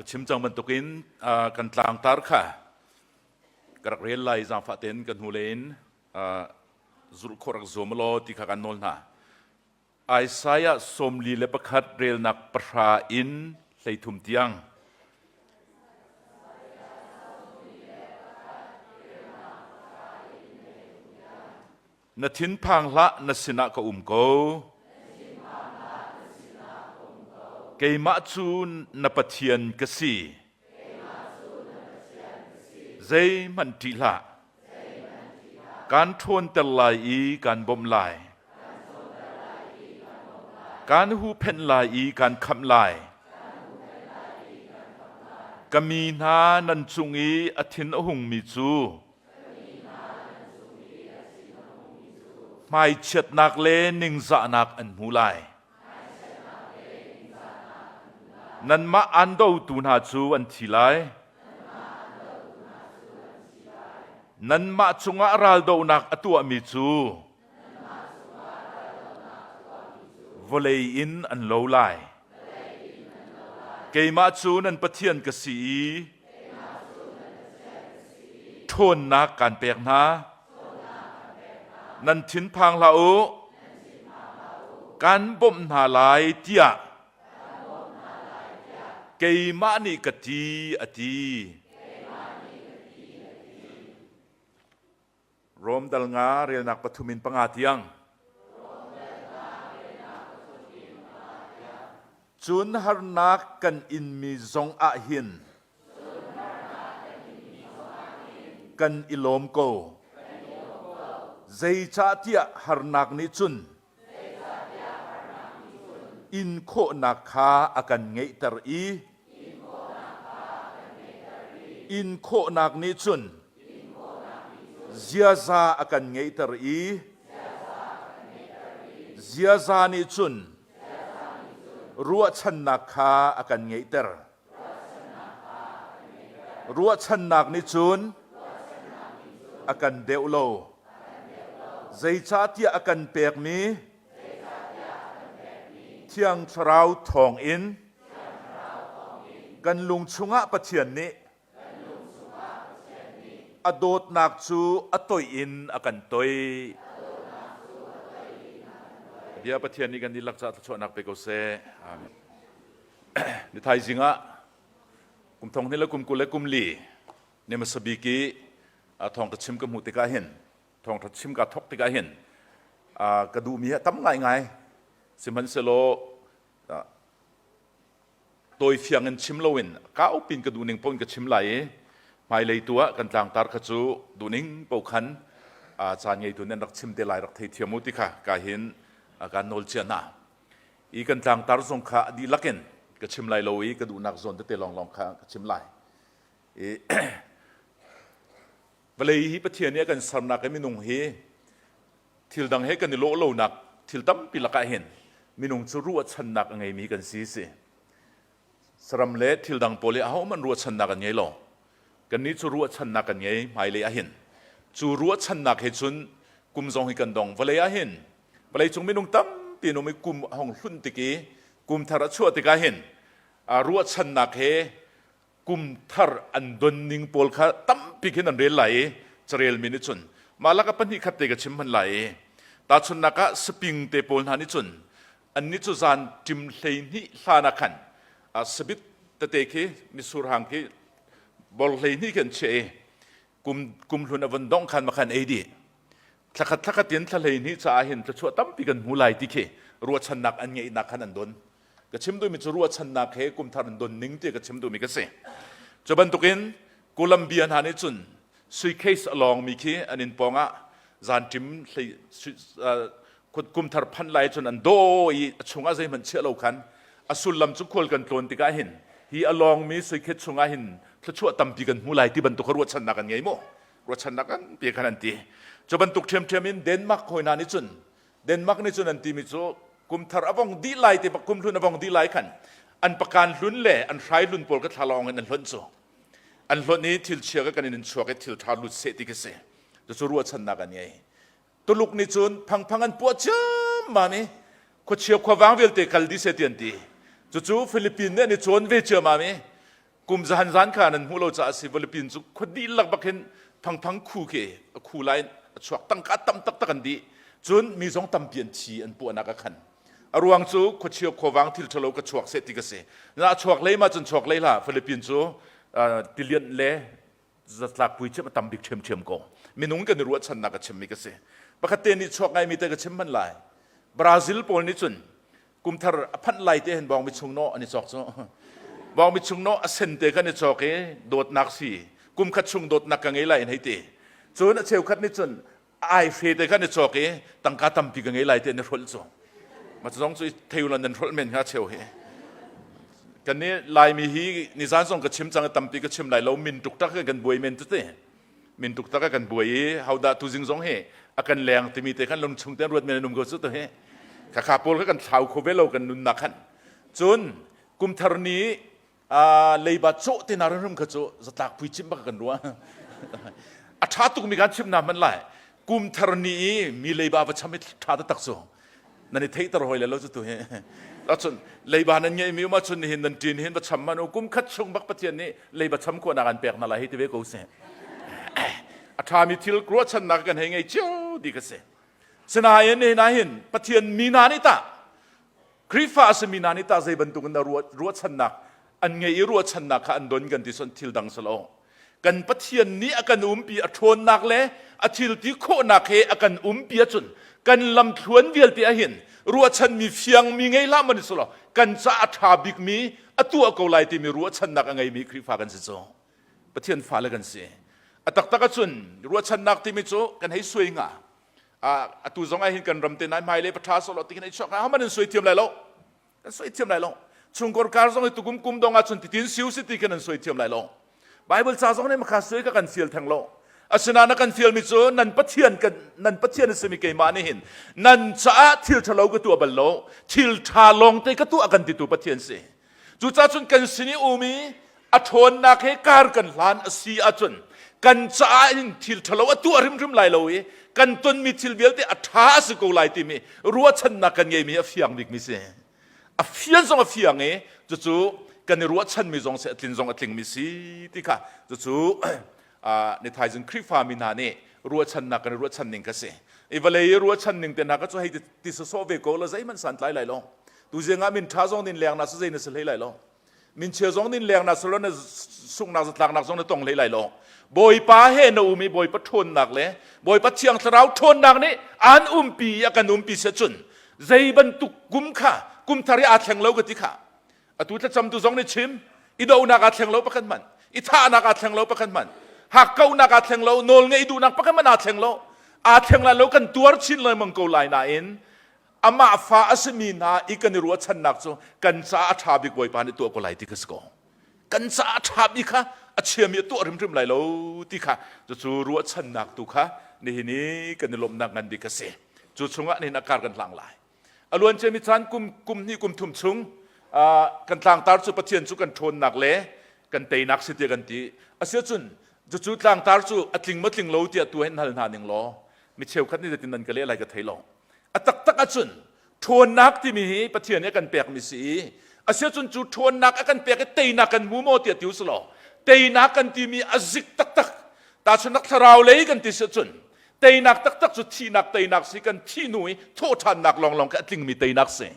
Ka chim cang bantukin kan tlangtar kha ka rak rel lai zaangfah tein ka hnulei in zulh khawh rak zuam law ti kha kan nawl hna. Isaiah 41 relnak 10 in 13 tiang. Na thinphang hlah, na sinah ka um ko. Keimah cu na Pathian ka si. Zeihmanh ṭih hlah. Kaan ṭhawnter lai i kaan bawmh lai. Kaan huhphenh lai i kaan khamh lai. Ka mi hna nan cung i a thin a hungmi cu Hmaichiatnak le ningzahnak an hmu lai. Nanmah aan dotu hna cu an thi lai. Nanmah cungah raldohnak a tuahmi cu vawlei in an lo lai. Keimah cu nan Pathian ka si i ṭhawnnak kaan pek hna. Nan thinphang hlah u, kaan bawmh hna lai tiah keimah nih ka ti, a ti. Rom dal nga relnak pathum in panga tiang. Cun harnak kan inmi zong ah hin kan i lawm ko. Zeicahtiah harnak nih cun in khawhnak kha a kan ngeihter i in khawhnak nih cun ziaza a kan ngeihter i ziaza nih cun ruahchannak kha a kan ngeihter. Ruahchannak nih cun a kan deuh lo. Zeicahtiah a kan pekmi Thiang Thlarau thawngin kan lung chungah Pathian nih a dawtnak cu a toih in a kan toih. Bia Pathian nih kan dihlak caah thluachuahnak pe ko seh. Amen. Ni thaizing ah kum thong hnih le kum 20 le kum li ni hmasa bik i thawngṭha chim ka hmuh tikah hin thawngṭha chim ka thawk tikah hin ka duhmi a tam ngaingai. Sihmanhsehlaw tawi fiang in chim loin kaupin ka duhning paoh in ka chim lai i hmailei tu ah kan tlangtar kha cu duhning paoh khan caan ngeitu nan rak chim te lai rak theithiam u ti kha ka hin kaan nawl cia hna. I kan tlangtar zong kha a dihlak in ka chim lai lo i ka duhnak zawn tete lawnglawng kha ka chim lai. I vawlei hi Pathian nih a kan sernak i minung hi thil dang he kan i lawh lonak thil tampi lakah hin minung cu ruahchannak a ngeimi kan si si. Saram le thil dang pawl hi ahohmanh ruahchannak an ngei lo. Kannih cu ruahchannak kan ngei hmailei ah hin. Cu ruahchannak he cun kum zong hi kan dong. Vawlei ah hin vawleicung minung tampi an um i kum a hung hlunh tik i kum thar a chuah tikah hin ruahchannak he kum thar an don ning pawl kha tampi khin an rel lai i carelmi nih cun mah lak ah pahnih khat te ka chim hman lai i tahchunhnak ah saping te pawl hna nih cun annih cu zan ṭim 12 hlan ah khan sabit tete khi mitsur hang khi bor 12 khi an chiah i kum kum hlun a vun dongh khan ma khan ei dih thlakhat thlakhat in thla 12 caah hin thluachuah tampi kan hmu lai ti khi ruahchannak an ngeihnak khan an don. Ka chim duhmi cu ruahchannak he kum thar an don ning ti ka chim duhmi ka si. Cu bantukin Columbia hna nih cun suitcase a lawngmi khi an inn pawng ah zanṭim hlei kum thar phanh lai cun an daw i a chungah zeihmanh chiah lo khan a sullam cu khual kan tlawn tikah hin hi a lawngmi suikhet chungah hin thluachuah tampi kan hmu lai ti bantuk ruahchannak an ngei mu, ruahchannak an pe khan an ti. Cu bantuk ṭhiamṭhiam in Denmark hawi hna nih cun, Denmark nih cun an timi cu kum thar a vong dih lai te bak, kum hlun a vong dih lai khan an pakan hlun le an hrai hlun pawl ka thlalawng in an hlonh cu an hlonh i thil chia ka kan in chuak i thil ṭha lut seh ti khi si. Cucu ruahchannak an ngei. Tuluk nih cun phangphang an puah ciammam i khuachia khuavang vialte kal dih seh ti an ti. Cucu Philippines nih an i cawn ve ciammam i. Kum zahan zan kha nan hmuh lo caah si Philippine cu khua dihlak bak hin phangphang khu khi a khu lai a chuak tangka tam taktak an dih. Cun mi zong tampi an thi an puahnak a khan. A ruang cu khuachia khuavang thil ṭhalo ka chuak seh ti ka si. Na chuak lei ma cun chuak lei hlah Philippine cu tilianh le zatlak pui cem a tam bik ṭhiamṭhiam ko. Minung kan i ruahchannak a chimmi ka si. Pakhat te nih chuak ngaimi te ka chim hman lai. Brazil pawl nih cun kumthar a phanh lai te hin bawngmi chungnaw an i cawk cu. Bawngmi chungnaw a sen te kan i cawk i dawtnak si. Kum khat chung dawtnak ka ngei lai in hei ti. Cun a cheukhat nih cun ai hre te kan i cawk i tangka tampi ka ngei lai te an i hrolh cu. Ma zong cu thei ulan nan hrolh men hnga cheu hi. Kan nih Laimi hi nizan zong ka chim cang tampi ka chim lai lo min tuk tak kan buai men tete. Min tuk tak kan buai i hodah tuzing zong hi a kan leng timi te khan lungchung te ruat men an um ko cu to hi. Khakha pawl kha kan thlau kho ve lo kan nunnak khan. Cun kumthar ni leiba cawh te na rum kha cu zatlak pui chim bak kan ruah a ṭha tukmi kan chim na hman lai kum thar ni i mi leiba va cham i ṭha taktak cu nan i theihter hoi le lo cu tu hi cun leiba nan ngeih mi um ahcun nihin nan ṭin hin va cham man u kum khat chung bak Pathian nih leiba cham khawhnak an pek hna lai hi ti ve ko seh a ṭhami thil ruahchannak kan hei ngei cio ti ka si sinain nihin ah hin Pathian mi hna nih tah Khrihfa a simi hna nih tah zei bantuk in dah ruahchannak an ngei i ruahchannak kha an don kan ti son thil dang si lo. Kan Pathian nih a kan umpi a ṭhawnnak le a thil ti khawhnak he a kan umpi ahcun kan lamthluan vialte ahhin ruahchanmi fiangmi ngei hlah man si lo kan caah a ṭha bikmi a tuah ko lai timi ruahchannak a ngeimi Khrihfa kan si cu. Pathian fale kan si. A taktak ahcun ruahchannak timi cu kan hei suai hnga. Atu zong ah hin kan ram te nai hmai le patha solo ti kan chuak ha man in suai thiam lai lo kan suai thiam lai lo chungkor kar zong hi tukum kum dong ah chun titin siu si ti kan an suai thiam lai lo bible ca zong nih makha suai ka kan fial theng lo asinain na kan fial mi cu nan pathian kan nan pathian a simi keimah nih hin nan caah thil ṭhalo ka tuah bal lo thil ṭha lawng te ka tuah kan titu pathian si Cucaah cun kan sin i um i a ṭhawnnak he kar kan hlan a si ahcun kan caah in thil ṭhalo a tuah hrimhrim lai lo i kan tonmi thil vialte a ṭha a si ko lai timi ruahchannak kan ngeimi a fiang bikmi si. A fian zong a fiang i cucu kan i ruahchanmi zong si a tlin zong a tlingmi si ti kha cucu ni thaizing Khrihfami hna nih ruahchannak kan i ruahchan ning kha si. I vawlei i ruahchan ning te hna kha cu hei ti sawsawh ve ko la zeihmanh santlai lai lo. Tuzing ah min ṭha zong nin leng na si zei na si hlei lai lo. Min chia zong nin leng na si lo na sunghnak zatlaknak zong na tong hlei lai lo. Bawipa he na um i Bawipa ṭhawnnak le Bawipa Thiang Thlarau ṭhawnnak nih an umpi i a kan umpi si cun zei bantuk kum kha kum thar i aa thleng lo ka ti kha atu thlacamtu zong nih chim i dohnak aa thleng lo pakhat hmanh i thahnak aa thleng lo pakhat hmanh hakkauhnak aa thleng lo nawl ngeih duhnak pakhat hmanh aa thleng lo aa thleng lai lo kan tuar chin lengmang ko lai nain amah fa a simi hna i kan i ruahchannak cu kan caah a ṭha bik Bawipa nih tuah ko lai ti kha si ko kan caah a ṭha bik kha a chiami a tuah hrimhrim lai lo ti kha cucu ruahchannak tu kha nihin i kan i lawmhnak ngan bik a si cu chungah nihin a kar kan hlang lai A luanciami caan kum kum hnih kum thum chung kan tlangtar cu Pathian cu kan ṭhawnnak le kan teinak si tiah kan ti. Asiahcun cucu tlangtar cu a tling maw tling lo tiah tu hin hal hna ning law mi cheukhat nih zeitin nan ka leh lai ka thei lo. A taktak ahcun ṭhawnnak timi hi Pathian nih a kan pekmi si i asiahcun cu ṭhawnnak a kan pek i teinak kan hmu maw tiah ti u sih law teinak kan timi a zik taktak tahchunhnak thlarau lei kan ti si ahcun Teinak taktak cu thihnak teinak si kan thih hnu i thawhṭhannak lawnglawng khi a tlingmi teinak si.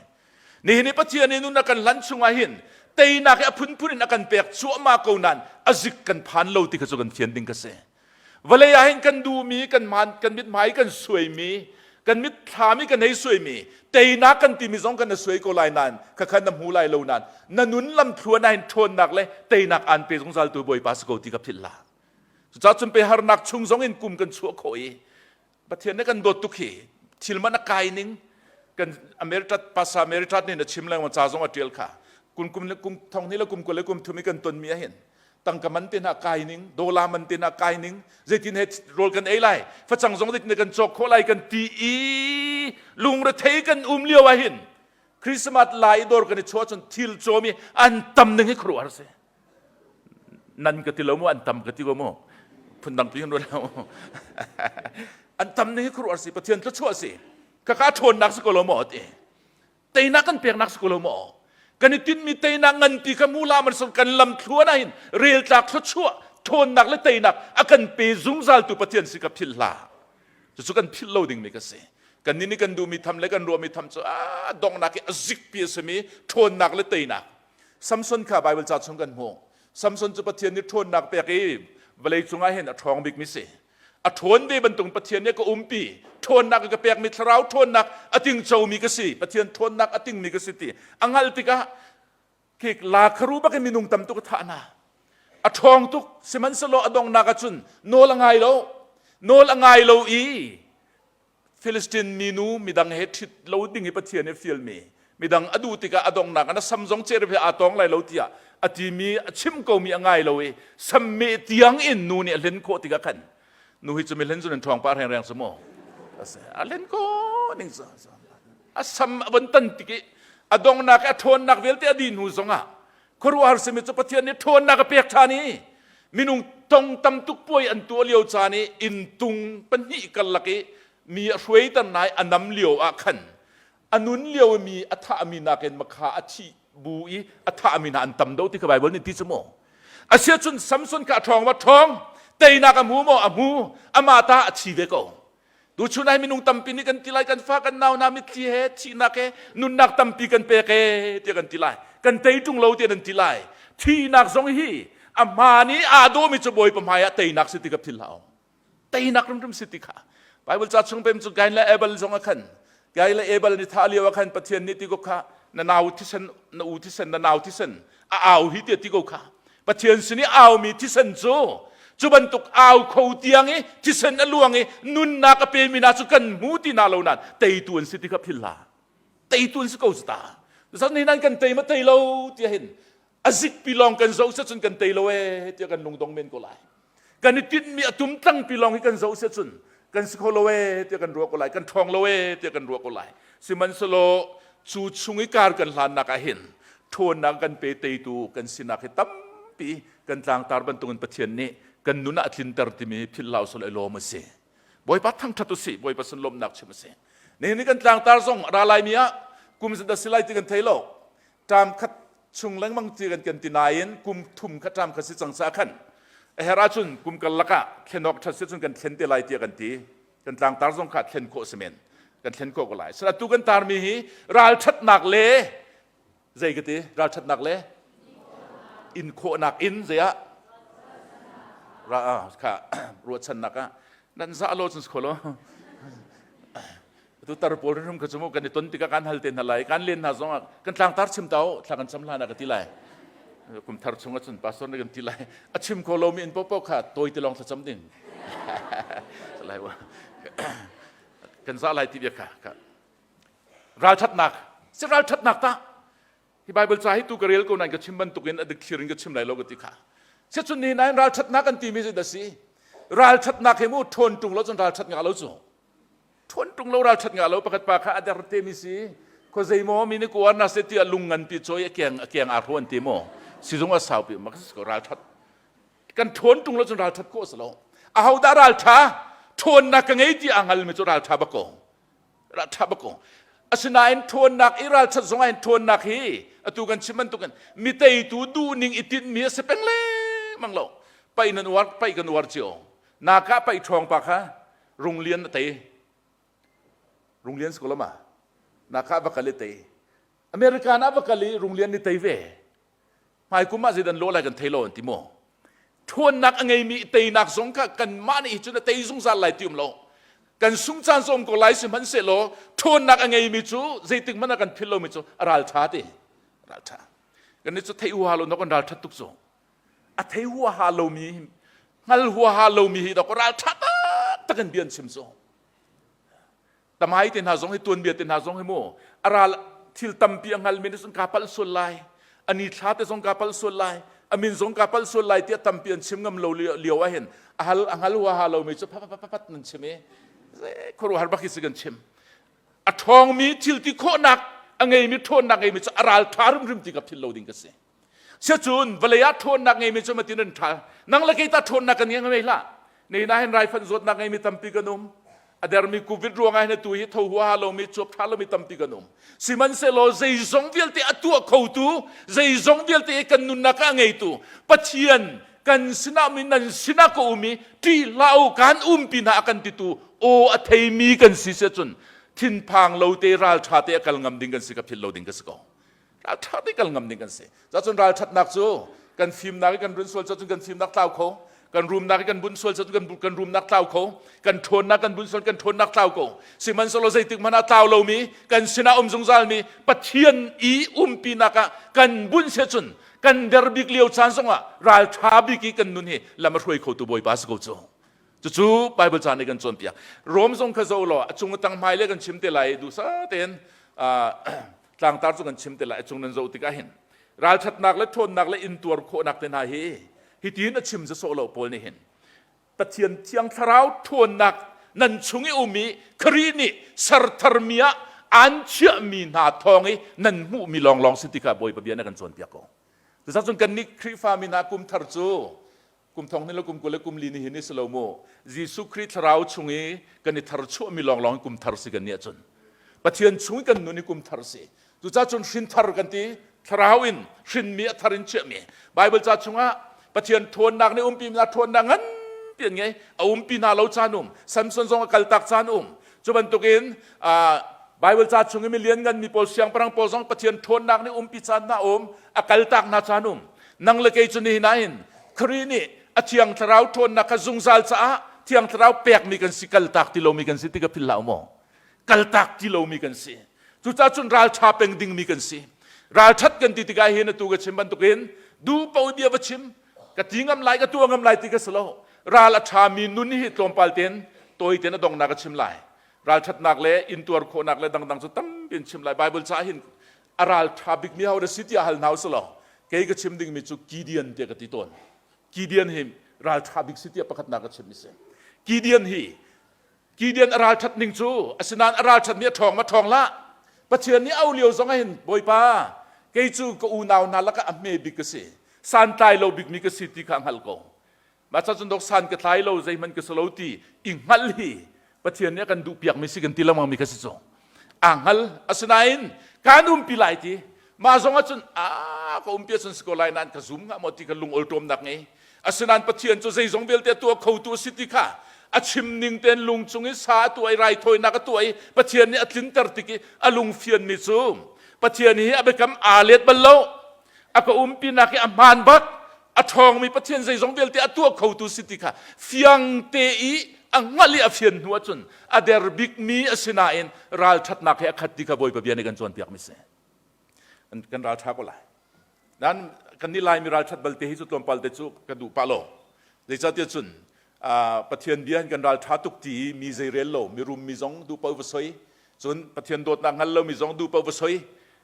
Nihin i Pathian i nun a kan hlan chungah hin teinak hi a phunphun in a kan pek cuahmah ko nain a zik kan phan lo ti kha cu kan fian ding ka si. Vawlei ah hin kan duhmi, kan man, kan mithmai kan suaimi, kan mitthlam i kan hei suaimi, teinak kan timi zong kan na suai ko lai nain khakha na hmu lai lo nain na nun lamthluan ah hin ṭhawnnak le teinak aan pe zungzaltu Bawipa si ko ti ka philh hlah. Cucaah cun pe harnak chung zong in kum kan chuah khawh i Pathian nih kan dawt tuk hi thil man a kai ning kan America pasa America nih na chim lengmang ca zong a tial kha kum kum le kum thong ni le kum kul le kum thum i kan ton mi ah hin tangka man te hna kai ning dollar man te hna kai ning zeitin he rawl kan ei lai facang zong zeitin kan cawk khawh lai kan ti i lungrethei kan um lio ah hin Christmas lai dawr kan i chuah cun thil cawm i an tam ning hi khuaruahhar si Nan ka ti lo mu an tam ka ti ko mu phundang pi kan ruat lo an tam ning hi khuaruah si Pathian thluachuah si kaka ṭhawnnak si ko lo maw ti teinak kan peknak si ko lo maw? Kan i tinhmi teinak nganpi kha mu la man kan lam thluan ah hin reltlak thluachuah ṭhawnnak le teinak a kan pe zungzaltu Pathian si ka philh hlah. Cucu kan philh lo dingmi ka si. Kannih nih kan duhmi tham le kan ruahmi tham cu a donghnak i a zikpi a simi ṭhawnnak le teinak. Samson kha Baibal ca chung kan hmuh. Samson cu Pathian nih ṭhawnnak pek i vawlei cungah hin a ṭhawng bikmi si. A ṭhawn ve bantuk Pathian nih ka umpi. Ṭhawnnak ka pekmi thlarau ṭhawnnak a tingcomi ka si. Pathian ṭhawnnak a tingmi ka si ti a hngalh tikah khi lakharu bak in minung tam tuk a thah hna. A ṭhawng tuk sihmanhsehlaw a donghnak ahcun nawl a ngai lo. Nawl a ngai lo i Filistin minu midang he ṭhit lo ding hi Pathian nih fialmi midang a duh tikah a donghnak ah na sam zong cerep he aa tawng lai lo tiah a timi a chim komi a ngai lo i sammeh tiang in nu nih a hlen khawh tikah khan nu hi cu mi hlen cu nan ṭhawng pah rengreng cu mu a hlen khawh ning cu a sam a von tan tik i a donghnak a ṭhawnnak vialte a dih hnu zongah khuaruahhar simi cu Pathian nih ṭhawnnak a pek ṭhan i minung tong tam tuk puai an tuah lio caan i inntung pahnih karlak i mi a hruaiter nai a nam lio ah khan a nun lio i mi a thahmi nakin makha a thih bu i a thahmi hna an tam do ti kha Baibal nih ti cu maw asiahcun Samson kha a ṭhawng ma ṭhawng teinak a hmu maw a hmu amah ta a thi ve ko Tuchun ai minung tampi nih kan ti lai kan fa kan nau hna mitthli he thihnak he nunnak tampi kan pek e tiah kan ti lai. Kan tei ṭung lo tiah nan ti lai. Thihnak zong hi a hmaan i aa dawmi cu Bawipa hmai ah teinak si ti ka philh hlah. Teinak rimrim si ti kha. Bible ca chung pem cu Kain le Abel zong ah khan Kain le Abel ni thah lio ah khan Pathian nih ti ko kha na nau thisen na u thisen na nau thisen a au hi tiah ti ko kha Pathian sin i aumi thisen cu cu bantuk au kho tiang i thisen a luang i nunnak a pemi hna cu kan hmu ti na lo nain teitu an si ti kha philh hlah teitu an si ko cu ta zan ni nan kan tei ma tei lo tiah hin a zikpi lawng kan zoh cun kan tei lo e tiah kan lungdong men ko lai kan i tinhmi a tum tlangpi lawng hi kan zoh si cun kan si kho lo e tiah kan ruah ko lai kan ṭhawng lo e tiah kan ruah ko lai sihmanhsehlaw cu chung i kar kan hlannak ah hin ṭhawnnak kan pe teitu kan sinak hi tampi kan tlangtar bantukin Pathian nih kan nun ah a tlinter timi philh hlah usih law i lawm a si Bawipa thangṭhat usih Bawipa sin lawmhnak chim a si nihin ni kan tlangtar zong a ra laimi ah kum zat a si lai ti kan thei lo ṭam khat chung lengmang ti kan kan ti nain kum thum kha ṭam kha si cang sa khan a herh ahcun kum karlak ah thlen awk ṭhat si cun kan thlen te lai tiah kan ti kan tlangtar zong kha thlen khawh si men kan thlen khawh ko lai sala tu kan tarmi hi ralṭhatnak le zei ka ti ralṭhatnak le in khawhnak in zei ah ra kha ruahchannak ah nan za lo cun si lo Atu tar pawl rinhrum kha cu mu kan i ton tikah kan hal te hna lai kan len hna zong ah kan tlangtar chim ta u thla kan cam hlan ah ka ti lai kum thar chung ahcun pastor nih kan ti lai a chim kho lomi in popo kha tawi te lawng thlacam ding lai kan za lai ti bia kha ralthatnak si ralthatnak ta Hi Bible ca hi tu ka rel ko nain ka chim bantukin a dikthlir in ka chim lai lo ka ti kha. Siacun nihin ah ralṭhatnak kan timi cu da si. Ralṭhatnak hi mu ṭhawn ṭung lo cun ralṭhat ngah lo cu. Ṭhawn ṭung lo ralṭhat ngah lo pakhat pa kha a der te mi si. Khua zei maw mi nih kuar na se tiah lung nganpi cawi a keng a keng aa hruan ti maw. Sizung a saupi mak ko ralṭhat. Kan ṭhawn ṭung lo cun ralṭhat khawh si lo. Ahodah ralṭha? Ṭhawnnak ka ngei ti aa hngalmi cu ralṭha bak ko. Ṭha bak ko. Asinain ṭhawnnak i ralchat zong ah hin ṭhawnnak hi atu kan chim bantukin mi teitu duhning i tinhmi a si peng lengmang lo. Paih nan uar, paih kan uar cio. Naka paih ṭhawng pa kha Runglian a tei. Runglian si ko lo ma? Naka va kal i tei. American ah va kal i Runglian ni tei ve. Hmaikum ah zeidan lawh lai kan thei lo an ti maw? Ṭhawnnak a ngeimi teinak zong kha kanmah nih cun a tei zungzal lai ti um lo. Kan sung caan zong ko lai sihmanhsehlaw ṭhawnnak a ngeimi cu zeitik hmanh ah kan philh lomi cu a ralṭha ti. Ralṭha. Kan nih cu thei huaha lo kan ralṭhat tuk cu. A thei huaha lomi hngal huaha lomi hi dok ralṭha taktak in bia an chim cu. Tamai te hna zong hi tuanbia te hna zong hi mu a ral thil tampi a hngalmi nih cun kaa palh sual lai a ni thla te zong kaa palh sual lai a min zong kaa palh sual lai tiah tampi an chim ngam lo lio ah hin a hal a hngal huaha lomi cu phat nan chim i khuaruahhar bak hi si kan chim a ṭhawngmi thil ti khawhnak a ngeimi ṭhawnnak ngeimi cu a ral ṭha rimrim ti ka philh lo ding ka si Siacun vawlei ah ṭhawnnak ngeimi cu matin an ṭha. Nang le kei ta ṭhawnnak kan ngei ngei hlah. Nei na hin raifanh zawtnak ngeimi tampi kan um. A dermi COVID ruangah hin atu hi tho huaha lomi, cuap ṭha lomi tampi kan um. Sihmanhsehlaw zeizong vialte a tuah khotu, zeizong vialte kan nunnak ah a ngeitu Pathian kan sinah mi nan sinah ka um i ṭih hlah u kan umpi hna a kan titu aw a theimi kan si si cun thinphang lo te ralṭha te a kal ngam ding kan si ka philh lo ding ka si ko. Ralṭha te kal ngam ding kan si. Cun ralṭhatnak cu kan fimnak i kan run sual cun kan fimnak tlau kho, kan rumnak i kan bunh sual cun kan, kan rumnak tlau kho, kan ṭhawnnak kan bunh sual kan ṭhawnnak tlau ko. Sihmanhsehlaw zeitik hmanh ah tlau lomi, kan sinah um zungzalmi Pathian i umpinak ah kan bunh si cun kan der bik lio caan zongah ralṭha bik i kan nun hi lam a hruai khotu Bawipa si ko cu. Cucu Bible ca nih kan cawnpiak. Rom zong kha zoh law a cung a tang hmai le kan chim te lai duhsah tein tlangtar cu kan chim te lai a cung nan zoh tikah hin ralṭhatnak le ṭhawnnak le intuar khawhnak te hna hi hitin a chim sawsawh lo Paul nih hin Pathian thiang thlarau ṭhawnnak nan chung i um i Khrih nih sertharmi ah aan chiahmi hna thawng i nan hmuhmi lawnglawng si ti kha Bawipa bia na kan cawnpiak ko. Cucaah cun kannih Khrihfami hna kum thar cu kum thong hnih le kum 20 le kum li ni hin si lo mu Jesuh Khrih thlarau chung i kan i tharchuahmi lawnglawng kum thar si kan nih ahcun Pathian chung i kan nun i kum thar si. Cucaah cun hrin thar kan ti thlarau in hrinmi a thar in chiahmi Bible ca chungah Pathian ṭhawnnak nih umpi hna ṭhawnnak nganpi an ngei a umpi hna lo caan um Samson zong a kaltak caan um cu bantukin Bible ca chung i mi lianngan mi pawl siangpahrang pawl zong Pathian ṭhawnnak nih umpi caan hna um a kaltak hna caan um nang le kei cu nihin ah hin Khrih nih a thiang thlarau ṭhawnnak kha zungzal caah thiang thlarau pekmi kan si kaltak ti lomi kan si ti ka philh hlah maw kaltak ti lomi kan si cucaah cun ralṭha peng dingmi kan si ralṭhat kan ti tikah hin atu ka chim bantukin duh paoh bia va chim ka ti ngam lai ka tuah ngam lai ti ka si lo ral a ṭhami nun hi tlawmpal ten tawi ten a donghnak ka chim lai ralṭhatnak le intuar khawhnak le dangdang cu tampi in chim lai Bible ca hin a ral ṭha bikmi ho na si tiah hal hna usih kei ka chim dingmi cu Gideon tiah ka ti tawn Gideon hi ral ṭha bik si tiah pakhatnak ka chim mi si Gideon hi Gideon a ralṭhat ning cu asinain a ralṭhat mi a ṭhawng ma ṭhawng hlah Pathian nih au lio zong ah hin Bawipa kei cu ka unau hna lakah a hme bik ka si santlai lo bikmi ka si ti kha hngal ko Mah ca cun dok san ka tlai lo zeihmanh ka si lo ti i hngal hi Pathian nih a kan duhpiakmi si kan ti lengmang mi kha si cu. Aa hngal asinain kaan umpi lai ti mah zong ahcun a ka umpi ahcun si ko lai nain ka zum hnga maw ti ka lung awlṭawmnak ngei. Asinain Pathian cu zeizong vialte a tuah khotu a si ti kha a chim ning tein lung cung i sa a tuah i raithawinak a tuah i Pathian nih a tlinter tik i a lung fianmi cu Pathian hi a biakam aa let bal lo a ka umpinak hi a hmaan bak a ṭhawngmi Pathian zeizong vialte a tuah khotu si ti kha fiang te i a hngalh i a fian hnu ahcun a der bikmi a si nain ralṭhatnak he a khat ti kha Bawipa bia nih kan cawnpiakmi si. Kan ralṭha ko lai. Nan kan nih Laimi ralṭhat balte hi cu tlawmpal te cu ka duh pah lo. Zeicahtiah cun Pathian bia hin kan ralṭha tuk ti i mi zeirel lo, mirum mi zong duh paoh va soi, cun Pathian dawtnak hngal lomi zong duh paoh va soi,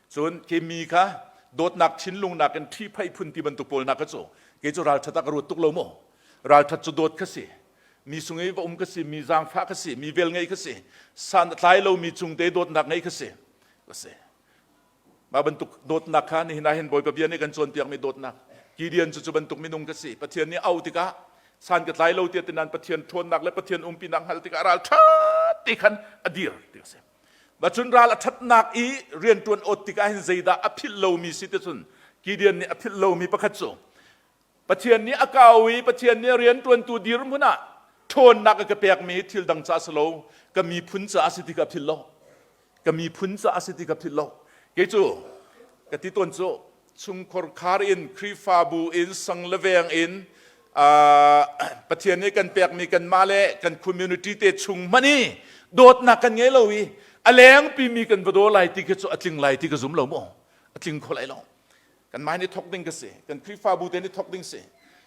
Cun khi mi kha dawtnak thinlung nakin ṭhihphaih phun ti bantuk pawl hna kha cu kei cu ralṭhat ah ka ruat tuk lo maw? Ralṭhat cu dawt kha si. Mi sung i va um kha si, mi zaangfah kha si, mi vel ngei kha si, san a tlai lomi cung te dawtnak ngei kha si. Ka si. Mah bantuk dawtnak kha nihin ah hin Bawipa bia nih kan cawnpiakmi dawtnak. Gideon cu cu bantuk minung ka si. Pathian nih auh tikah san ka tlai lo tiah ti nain Pathian ṭhawnnak le Pathian umpinak hngalh tikah ral ṭhat ti khan a dir ti a si. Cun ral a ṭhatnak i rianṭuan awt tikah hin zeidah a philh lomi si ti cun Gideon nih a philh lomi pakhat cu Pathian nih a kau i Pathian nih rianṭuantu dirhmun ah ṭhawnnak a ka pekmi hi thil dang ca si lo ka miphun caah si ti ka philh lo ka miphun caah si ti ka philh lo kei cu ka ti tawn cu chungkhar khar in Khrihfabu in sang le veng in Pathian nih kan pekmi kanmah le kan community te chung hmanh i dawtnak kan ngei lo i a lengpi mi kan va daw lai ti khi cu a tling lai ti ka zum lo mu a tling kho lai lo kanmah nih thok ding ka si kan Khrihfabu te nih thok ding si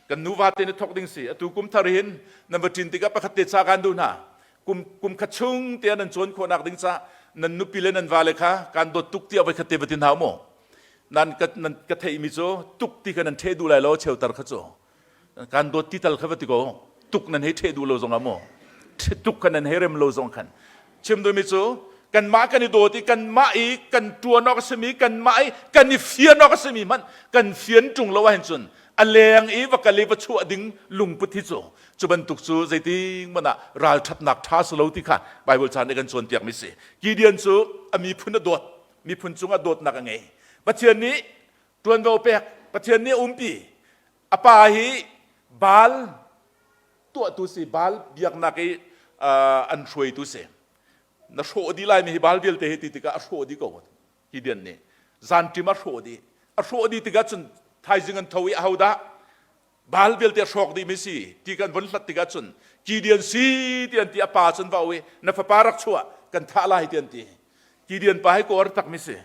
kan nuva te nih thok ding si atu kum thar hin nan va ṭin tikah pakhat te ca kan duh hna kum kum khat chung te nan cawn khawhnak ding ca nan nupi le nan vale kha kan dawt tuk tiah voi khat te va tin hau mu nan ka nan ka theihmi cu tuk ti kha nan ṭheh duh lai lo cheutar kha cu kan dawt ti tal kha va ti ko tuk nan hei ṭheh duh lo zongah maw tuk kha nan hei rem lo zong khan chim duhmi cu Kanmah kan i dawt i kanmah i kan ṭuan awk a simi, kanmah i kan i fian awk a simi hmanh kan fian ṭung lo ahhin cun a leng i va kal i va chuah ding lungput hi cu cu bantuk cu zeiting hmanh ah ralṭhatnak ṭha si lo ti kha Baibal ca nih kan cawnpiakmi si. Gideon cu a miphun a dawt, miphun cungah dawtnak a ngei. Pathian nih ṭuanvo pek, Pathian nih a umpi. A pa hi Baal tuahtu si, Baal biaknak i an hruaitu si. Na hrawh dih laimi hi Baal vialte hi ti tikah a hrawh dih ko. Gideon nih zanṭim a hrawh dih. A hrawh dih tikah cun thaizing an tho i ahodah Baal vialte a hrawk dihmi si ti kan vun hlat tikah cun Gideon si ti an ti a pa cun va au i na fapa rak chuah kan thah lai ti an ti. Gideon pa hi kaw takmi si.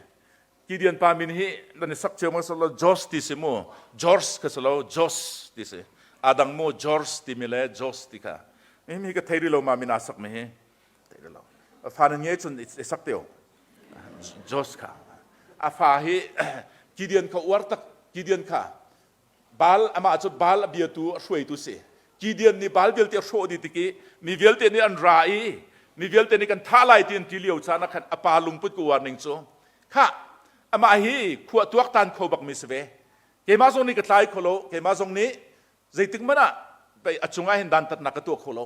Gideon pa min hi nan i sak cio ma lo Josh ti si mu George ka si lo Josh ti si. Adang mu George timi le Josh ti kha. Mi ka thei rih lo ma min aa sak mi hi. Thei rih lo. A fa nan nge cun i sak teo. Josh kha. A fa hi Gideon kha uar tak Gideon kha Baal amah cu Baal a biatu a hruaitu si. Gideon nih Baal vialte a hrawh dih tik i mi vialte nih an ra i mi vialte nih kan thah lai ti an ti lio caan ah khan a pa lungput ka uar ning cu khah amah hi khua tuaktan kho bakmi si ve. Keimah zong nih ka tlai kho lo, keimah zong nih zeitik hmanh ah pei a cungah hin dantatnak ka tuah kho lo.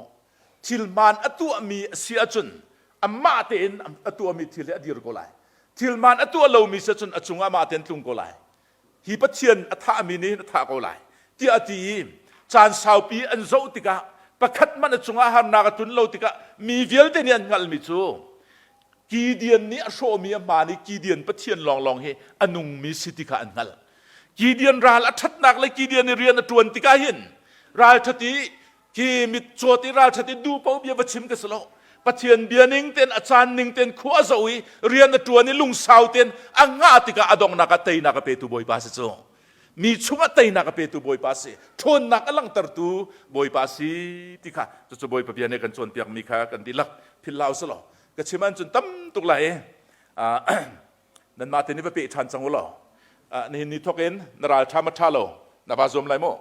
Thil hmaan a tuahmi a si ahcun amah tein a tuahmi thil hi a dir ko lai. Thil hmaan a tuah lomi si ahcun a cungah amah tein tlung ko lai. Hi Pathian a thahmi nih hin a thah ko lai tiah a ti i caan saupi an zoh tikah pakhat hmanh a cungah harnak a tlun lo tikah mi vialte nih an hngalhmi cu Gideon nih a hrawhmi a hmaan i Gideon Pathian lawnglawng hi a nungmi si ti kha an hngalh. Gideon ral a ṭhatnak le Gideon i rian a ṭuan tikah hin ralṭhat i Khi mitcawt i ralṭhat i duh paoh bia va chim ka si lo. Pathian bia ning tein a caan ning tein khua a zoh i rian a ṭuan i lungsau tein a ngah tikah a donghnak ah teinak a petu Bawipa si cu. Mi chungah teinak a petu Bawipa si. Ṭhawnnak a langhtertu Bawipa si ti kha cucu Bawipa bia nih kan cawnpiakmi kha kan dihlak philh hlah usih law ka chim ahcun tam tuk lai i nanmah te nih va peh ṭhan cang u law nihin ni thawk in na ral ṭha ma ṭha lo na va zuam lai mu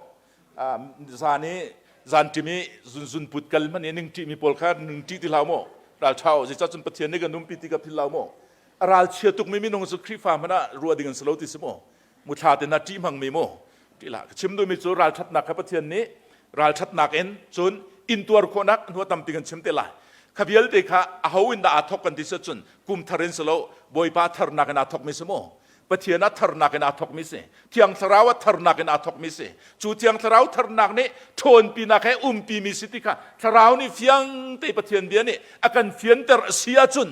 zan i zan ṭim i zunzun put kal hmanh i ning ṭihmi pawl kha ning ṭih ti hlah mu ral ṭha u zeicah cun Pathian nih kan umpi ti ka philh lo mu a ral chia tukmi minung cu Khrihfa hmanh ah ruah ding an si lo ti si mu muthla te na ṭih hmangmi mu ṭih hlah ka chim duhmi cu ralṭhatnak kha Pathian nih ralṭhatnak in cun intuar khawhnak hnu tampi kan chim te lai kha vialte kha aho in dah aa thok kan ti si cun kum thar in si lo Bawipa tharnak in aa thokmi si mu Pathian a tharnak in aa thokmi si Thiang Thlarau a tharnak in aa thokmi si cu Thiang Thlarau tharnak nih ṭhawnpinak he umpimi si ti kha Thlarau nih fiang te Pathian bia nih a kan fianter a si ahcun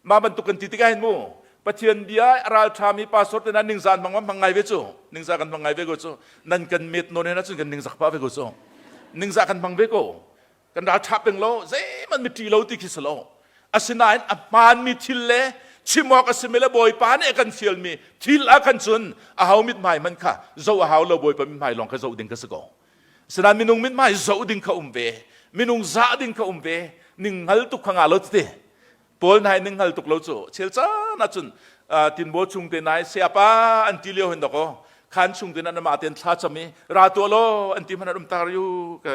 mah bantuk kan ti tikah hin mu Pathian bia a ralṭhami pastor te na ningzah an hmang hmang ngai ve cu ningzah kan hmang ngai ve ko cu nan kan met nawn hen ahcun kan ningzak pah ve ko cu ningzah kan hmang ve ko kan ralṭha peng lo zeihmanh mi ṭih lo ti khi si lo asinain a hmaanmi thil le chim awk a simi le Bawipa nih a kan fialmi thil ah khan cun a ho mithmai hmanh kha zoh a hau lo Bawipa mithmai lawng kha zoh ding kha si ko asinain minung mithmai zoh ding kha um ve minung zah ding kha um ve ning hngal tuk kha nga lo tete Paul nai ning hngal tuk lo cu chel caan ahcun tinbaw chung te nai sayapa an ti lio hin dakaw khan chung te nan mah ten thla cham i ra tuah law an ti hmanh an um tar yu ka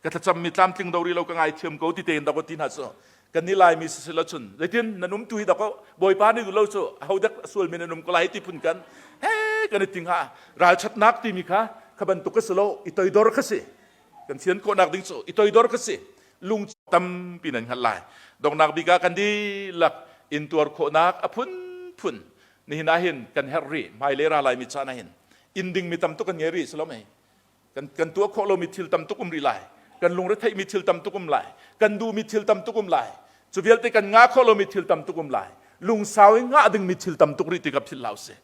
ka thlacam mi tlamtling do ri lo ka ngai thiam ko ti tein dakaw ti hna cu kan ni lai mi si lo cun zeitin nan um tu hi dakaw bawipa nih duh lo cu ho dek sual mi nan um ko lai ti phun kan he kan i ting ha ralchatnak ti mi kha kha bantuk ka si lo i toidor kha si kan thian khawhnak ding cu i toidor kha si lung tampi nan hngalh lai donghnak bik ah kan dihlak intuar khawhnak a phunphun nihin ah hin kan herh rih hmailei ra laimi caan ah hin inn dingmi tam tuk kan ngei rih si lo mei kan kan tuah khawh lomi thil tam tuk um rih lai kan lungre theihmi thil tam tuk um lai kan duhmi thil tam tuk um lai cu vialte kan ngah khawh lomi thil tam tuk um lai lungsau in ngah dingmi thil tam tuk rih ti ka philh hlah usih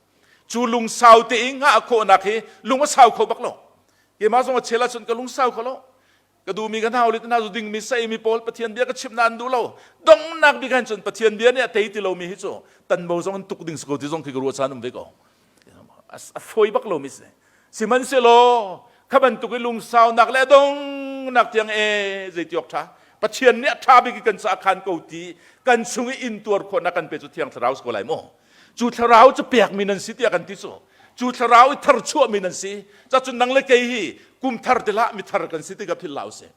cu lungsau te i ngah khawhnak hi lung a sau kho bak lo keimah zong a chel ahcun ka lungsau kho lo ka duhmi ka hna lit hna zu dingmi saimi pawl Pathian bia ka chimh na an duh lo donghnak bik han cun Pathian bia nih a tei ti lomi hi cu tanbo zong an tuk ding si ko ti zong khi ka ruah caan um ve ko a fawi bak lomi si sihmanhsehlaw kha bantuk i lungsaunak le dongnak tiang e zeiti awk ṭha Pathian nih a ṭha bik i kan caah khan ko ti kan chung i intuar khawhnak kan pe cu Thiang Thlarau si ko lai mu cu thlarau cu pekmi nan si tiah kan ti cu cu thlarau i tharchuahmi nan si cacun nang le kei hi kum thar te hlah mithar kan si tikah philh hlah usih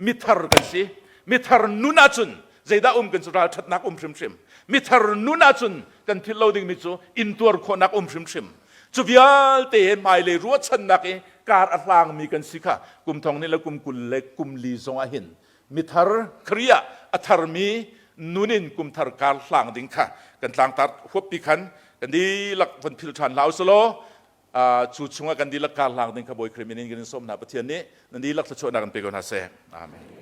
mithar kan si mithar nun ahcun zeidah um kan cu ralṭhatnak um hrimhrim. Mithar nun ahcun kan philh lo dingmi cu intuar khawhnak um hrimhrim. Cu vialte he hmailei ruahchannak i kar a hlangmi kan si kha kum thong nih le kum 20 le kum li zong ah hin mithar Khrih ah a tharmi nun in kum thar kar hlang ding kha kan tlangtar huappi khan kan dihlak von philh ṭhan hlah usulaw cu chungah kan dihlak kar hlang ding kha Bawi Khrih min in kan in sawm hna. Pathian nih nan dihlak thluachuahnak in pe ko hna seh. Amen.